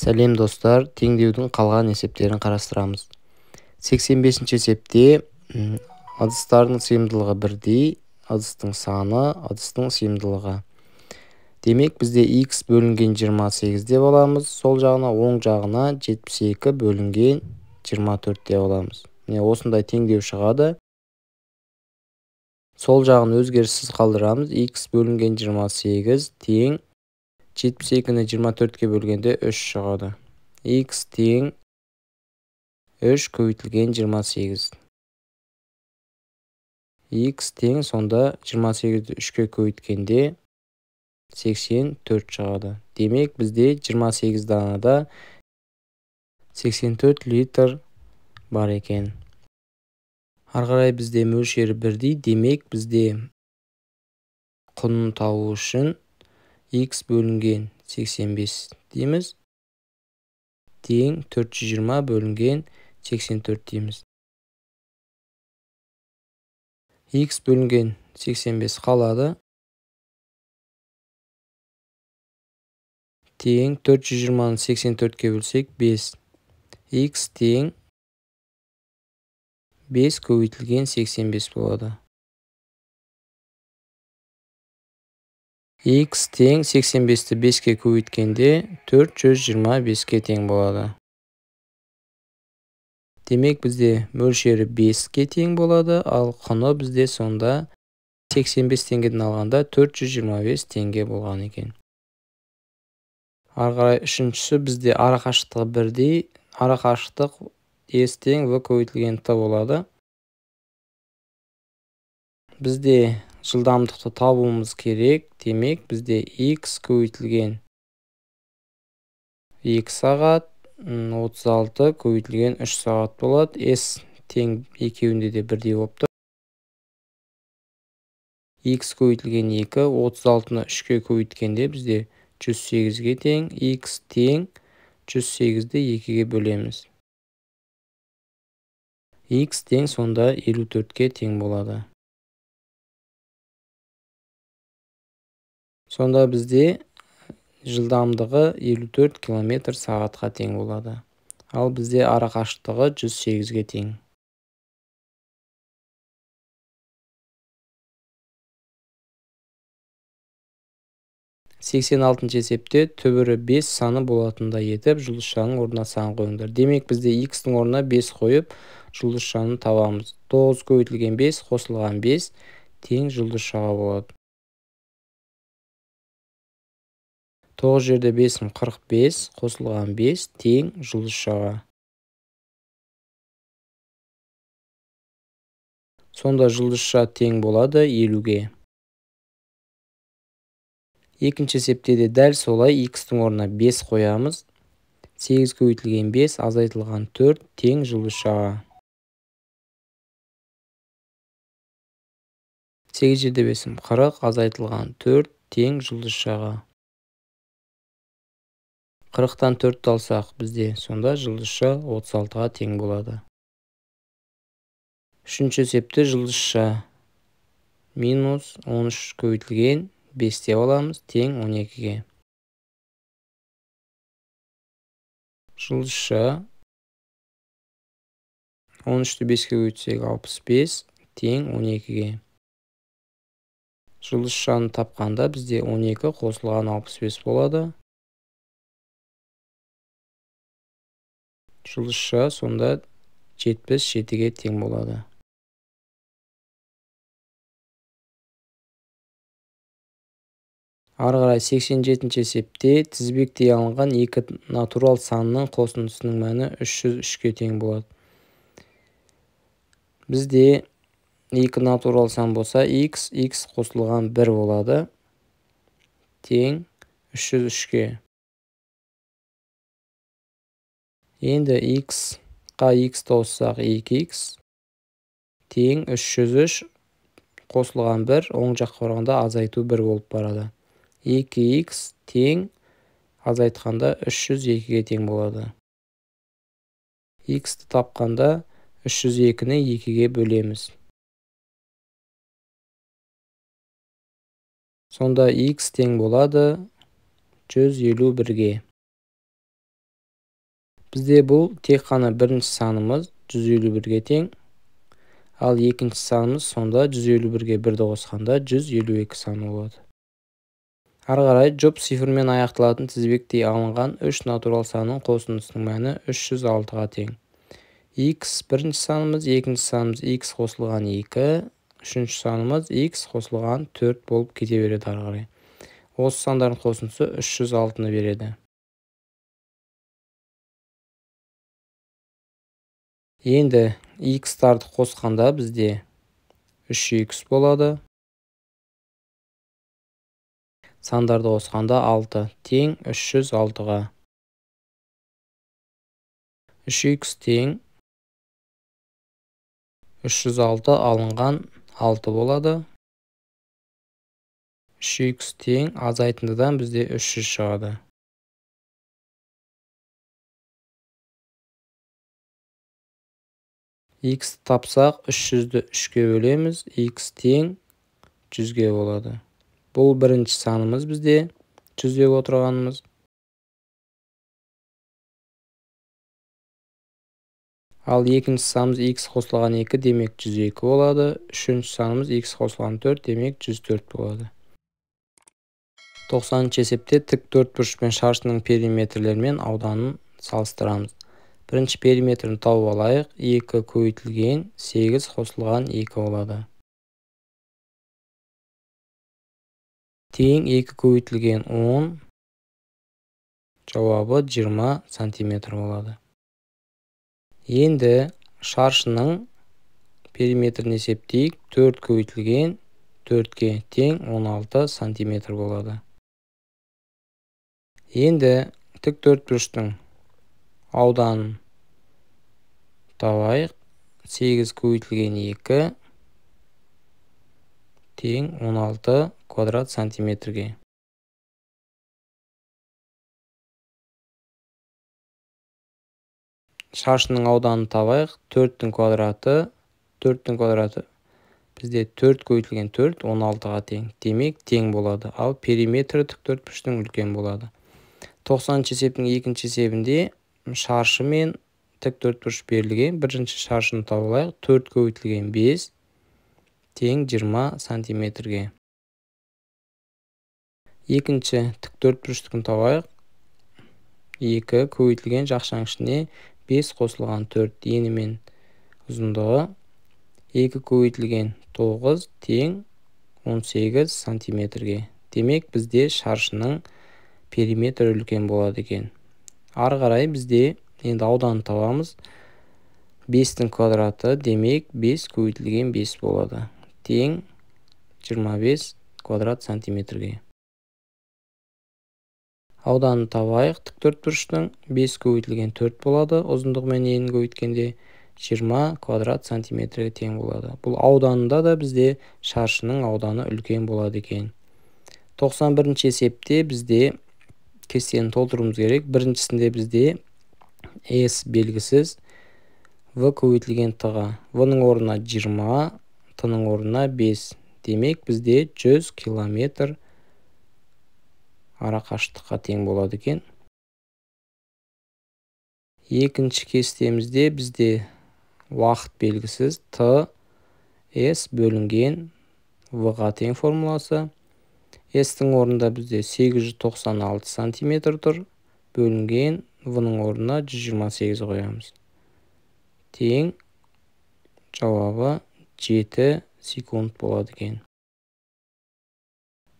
Сәлем достар, теңдеудің қалған есептерін қарастырамыз. 85-ші есепте ыдыстардың сыйымдылығы бірдей, ыдыстың саны, ыдыстың сыйымдылығы. Демек, бізде x бөлінген 28 деп аламыз, сол жағына, оң жағына 72 бөлінген 24 деп аламыз. Міне осындай теңдеу шығады. Сол жағын өзгеріссіз қалдырамыз. X бөлінген 28 тең 72-ні 24-ке бөлгенде 3 шығады. X тең 3 көбейтілген 28. X тең сонда 28-ді 3-ке көбейткенде 84 шығады. Демек, бізде 28 данада 84 литр бар екен. Ары қарай бізде мөлшері бірдей, демек бізде құнын табу үшін x бөлінген 85 дейміз, тең 420 бөлінген 84 дейміз. X бөлінген 85 қалады. Тең 420-ны 84-ке бөлсек 5. X тең 5 көбейтілген 85 болады. X тең 85-ті 5-ке көбейткенде 425-ке тең болады. Демек, бізде мөлшері 5-ке тең болады, ал құны бізде сонда 85 теңгеден алғанда 425 теңге болған екен. Ары қарай үшіншісі бізде ара қашықтығы бірдей, ара қашықтық S тең V көбейтілген T болады. Бізде жылдамдықты табуымыз керек. Демек, бізде X көбейтілген 2 сағат, 36 көбейтілген 3 сағат болады. S тең екеуінде де бірдей болып тұр. X көбейтілген 2, 36-ны 3-ке көбейткенде бізде 108-ге тең. X тең 108-ді 2-ге бөлеміз. X тең сонда 54-ке тең болады. Сонда бізде жылдамдығы 54 км сағатқа тең болады. Ал бізде ара қашықтығы 108-ге тең. 86-шы есепте түбірі 5 саны болатындай етіп жұлдызшаның орнына сан қойыңдар. Демек, бізде x-тің орнына 5 қойып жұлдызшаны табамыз. 9 көбейтілген 5 қосылған 5 тең жұлдызшаға болады. 9 жерде 5 45 қосылған 5 тең жұлдызшаға. Сонда жұлдызша тең болады 50-ге. Екінші есепте де дәл солай x-тің орнына 5 қоямыз. 8 көбейтілген 5 азайтылған 4 тең жұлдызшаға. 8 жерде 5 40 азайтылған 4 тең жұлдызшаға. 40-тан 4 алсақ бізде сонда жұлдызша 36-ға тең болады. Үшінші есепте жұлдызша минус 13 көбейтілген 5 деп аламыз, тең 12-ге. Жұлдызша 13-ті 5-ке көбейтсек 65 тең 12-ге. Жұлдызшаны тапқанда бізде 12 қосылған 65 болады. Жұлдызша сонда 77-ге тең болады. Ары қарай 87-ші есепте тізбектей алынған екі натурал санның қосындысының мәні 303-ке тең болады. Бізде екі натурал сан болса x, x қосылған 1 болады, тең 303-ке. Енді x-қа x қоссақ 2x тең 303 қосылған 1, оң жаққа барғанда азайту 1 болып барады. 2x тең азайтқанда 302-ге тең болады. X-ті тапқанда 302-ні 2-ге бөлеміз. Сонда x тең болады 151-ге. Бізде бұл тек қана бірінші санымыз 151-ге тең, ал екінші санымыз сонда 151-ге 1-ді қосқанда 152 саны болады. Ары қарай жұп цифрмен аяқталатын тізбектей алынған 3 натурал санның қосындысының мәні 306-ға тең. X бірінші санымыз, екінші санымыз x қосылған 2, үшінші санымыз x қосылған 4 болып кете береді ары қарай. Осы сандардың қосындысы 306-ны береді. Енді x-тарды қосқанда бізде 3x болады. Сандарды қосқанда 6 тең 306-ға. 3x тең 306 алынған 6 болады. 3x тең азайтындыдан бізде 300 шығады. X тапсақ 300-ді 3-ге бөлеміз, x тең 100-ге болады. Бұл бірінші санымыз бізде 100 деп отырғанымыз. Ал екінші санымыз x қосылған 2, демек 102 болады. Үшінші санымыз x қосылған 4, демек 104 болады. 90-шы есепте тік төртбұрыш пен шаршының периметрлері мен ауданын салыстырамыз. Бірінші периметрін тауып алайық. 2 көбейтілген 8 қосылған 2 болады. Тең 2 көбейтілген 10, жауабы 20 сантиметр болады. Енді шаршының периметрін есептейік. 4 көбейтілген 4-ге тең 16 сантиметр болады. Енді тік төртбұрыштың ауданын табайық. 8 көбейтілген 2 тең 16 квадрат сантиметрге. Шаршының ауданын табайық. 4-тің квадраты, 4-тің квадраты бізде 4 көбейтілген 4 16-ға тең. Демек тең болады. Ал периметрі тік төртбұрыштың үлкен болады. 90-шы есептің екінші есебінде шаршы мен тік төртбұрыш берілген. Бірінші шаршыны тауып алайық. 4 көбейтілген 5 тең 20 сантиметрге. Екінші тік төртбұрыштікін табайық. 2 көбейтілген жақшаның ішіне 5 қосылған 4 ені мен ұзындығы 2 көбейтілген 9 тең 18 сантиметрге. Демек бізде шаршының периметрі үлкен болады екен. Ары қарай бізде енді ауданын табамыз. 5-тің квадраты, демек 5 көбейтілген 5 болады. Тең 25 квадрат сантиметрге. Ауданын табайық. Тік төртбұрыштың 5 көбейтілген 4 болады. Ұзындығы мен енін көбейткенде 20 квадрат сантиметрге тең болады. Бұл ауданында да бізде шаршының ауданы үлкен болады екен. 91-ші есепте бізде кестені толтыруымыз керек. Біріншісінде бізде S белгісіз, В көбейтілген Т-ға. В-ның орнына 20, Т-ның орнына 5. Демек бізде 100 километр ара қашықтыққа тең болады екен. Екінші кестемізде бізде уақыт белгісіз, Т, S бөлінген В-ға тең формуласы. S-тің орнында бізде 896 сантиметр тұр, бөлінген В-ның орнына 128 қоямыз. Тең жауабы 7 секунд болады екен.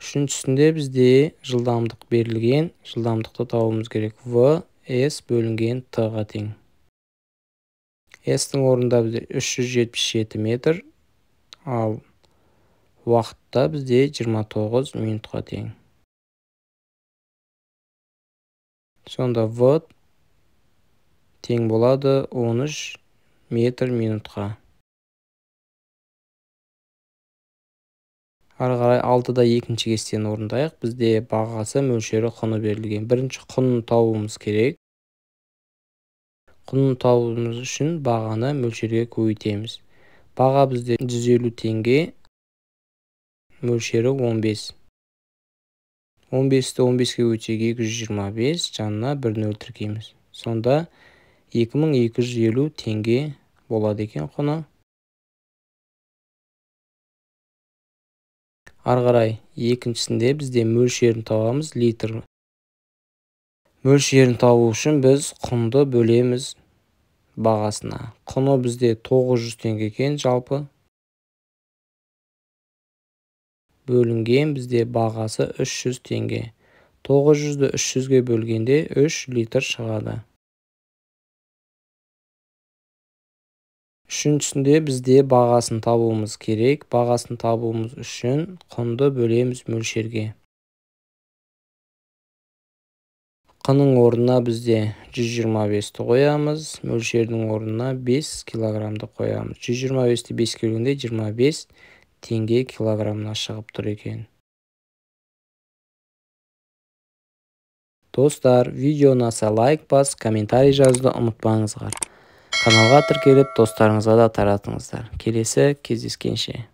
Үшіншісінде бізде жылдамдық берілген, жылдамдықты табуымыз керек. В, S бөлінген Т-ға тең. S-тің орнында бізде 377 метр, ал уақытта бізде 29 минутқа тең. Сонда В тең болады 13 метр минутқа. Ары қарай 6-да екінші кестені орындайық. Бізде бағасы, мөлшері, құны берілген. Бірінші құнын табуымыз керек. Құнын табуымыз үшін бағаны мөлшерге көбейтеміз. Баға бізде 150 теңге, мөлшері 15. 15-ті 15-ке көбейтсек 225, жанына 1 нөл тіркейміз. Сонда 2250 теңге болады екен құны. Ары қарай екіншісінде бізде мөлшерін табамыз, литр. Мөлшерін табу үшін біз құнды бөлеміз бағасына. Құны бізде 900 теңге екен жалпы. Бөлінген бізде бағасы 300 теңге. 900-ді 300-ге бөлгенде 3 литр шығады. Үшіншісінде бізде бағасын табуымыз керек. Бағасын табуымыз үшін құнды бөлеміз мөлшерге. Құнның орнына бізде 125-ті қоямыз, мөлшердің орнына 5 килограммды қоямыз. 125-ті 5-ке бөлгенде 25 теңге килограммына шығып тұр екен. Достар, видео ұнаса лайк бас, комментарий жазуды ұмытпаңыздар. Каналға тіркеліп, достарыңызға да таратыңыздар. Келесі кездескенше.